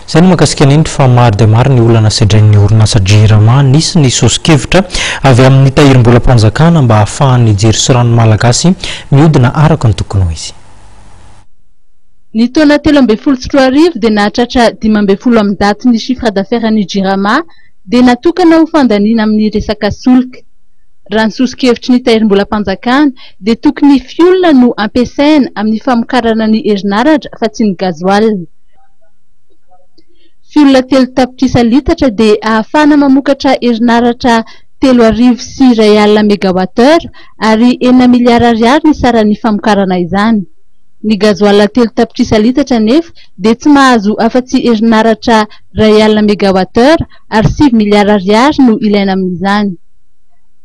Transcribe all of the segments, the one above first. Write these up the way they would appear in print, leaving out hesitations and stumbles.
Izay no mahakasika an'indry fa maro dia maro ny olana sedrain'ny orinasa Jirama. Nisy ny soso-kevitra avy amin'ny tahirim-bolam-panjakana mba hahafahan'ny jiro sy rano malagasy mihodina araka ny tokony ho izy. Ny taona 2013 dia nahatratra 115 ny chiffre d'affaires ny Jirama dia natokana ho fandaniana amin'ny resaka solika. Raha ny soso-kevitry ny tahirim-bolam-panjakana dia tokony fioul no ampiasaina amin'ny famokarana ny herinaratra fa tsy ny gasoil. Fioul 3 tapitrisa litatra dia ahafahana mamokatra herinaratra 1 330 mégawatt heure ary 6 miliara ariary ny saran'ny famokarana izany. Ny gasoil 3 tapitrisa litatra nefa dia tsy mahazo afa-tsy herinaratra 100 mégawatt heure ary 9 miliara ariary no ilaina amin'izany.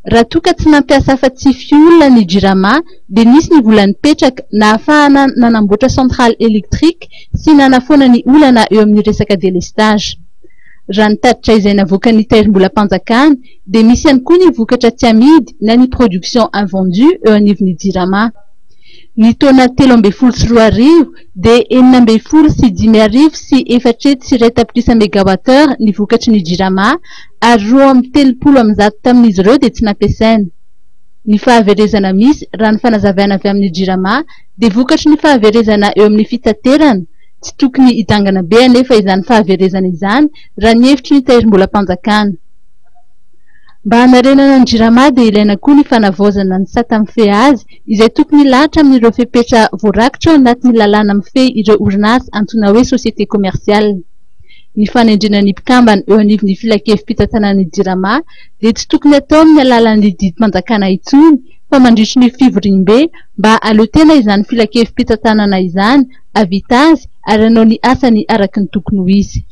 Raha toa ka tsy nampiasa afa-tsy fioul ny Jirama dia nisy ny vola nipetraka nahafahana nanamboatra centrale électrique sy nanafoana ny olana eo amin'ny resaka délestage. Raha ny tatitra izay navoakan'ny tahirim-bolam-panjakana dia misy ihany koa ny vokatra tsy amidy na ny production invendue eo anivon'ny Jirama. Ny taona 2013 dia 516 tapitrisa mégawatt heure ny vokatry ny Jirama ary 132 tamin'izy ireo dia tsy nampiasaina. Ny fahaverezana misy, raha ny fanazavana avy amin'ny Jirama, dia vokatry ny fahaverezana eo amin'ny fitaterana. Tsy tokony hidangana be anefa izany fahaverezana izany raha ny hevitry ny tahirim-bolam-panjakana. Mba hanarenana ny Jirama dia ilaina koa ny fanavaozana ny sata mifehy azy izay tokony hilahatra amin'ireo fepetra voarakitra ao anatin'ny lalàna mifehy ireo orinasa antsoina hoe société commerciale. Ny fanendrena ny mpikambana eo anivon'ny filankevi-pitantanan'ny Jirama dia tsy tokony atao amin'ny alalan'ny didim-panjakana intsony fa mandritry ny fivoriambe mba aleo tena izany filankevi-pitantanana izany havita azy ary hanao ny asany araka ny tokony ho izy.